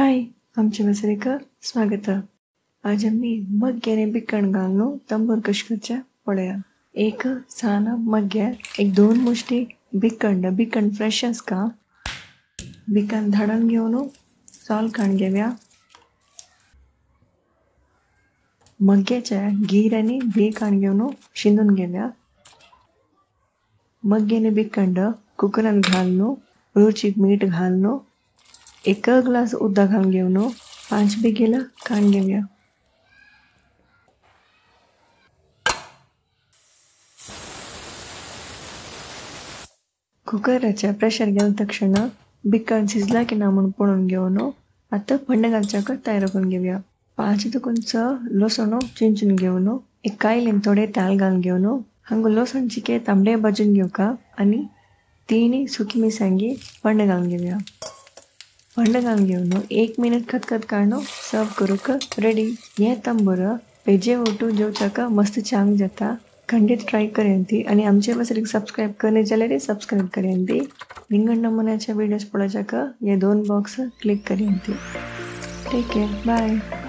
हाय, आमचे मसरेक स्वागत। आज आमी मग्याने बिकण घालून तंबूर कशें करचें पळया। एक सान मग्गे, एक दोन मुष्टी बिकण, बिकण फ्रेश आसका। बिकण धाडून घेवन सोल काण घेवया। मग्याचे गीर आनी बी काण घेवन शिंदून घेवया। मग्याने बिकण कुकरान घालून रुचीक मीठ घालून एक ग्लास उदक घालून घेवन 5 बेगीला काण घेवया। कुकराचे प्रेशर गेले तक्षण बिकण शिजला की ना म्हूण पळोवन घेवन आतां फोडणे घालच्याक तयार करून घेवया। 5 देखून 6 लसण चिंचून घेवन एक कायलीन थोडे तेल घालून घेवन हांगा लसण चिके तांबडे भाजून घेवका आनी 3 सुकी मिरसांगी फोडणे घालून घेवया। फोडणे घालून घेवन 1 मिनट खतखत काडून सर्व करूंक रेडी। हे तंबूर पेजे ओटू जेवच्याक मस्त चांग जाता। खंडीत ट्राय करयांती आनी आमचे मसरीक सबस्क्रायब करने जाल्यार सबस्क्रायब करयांती। विंगड नमुन्याचे व्हिडियोज पळोवच्याक हे 2 बॉक्स क्लिक करयांती। Take care, bye.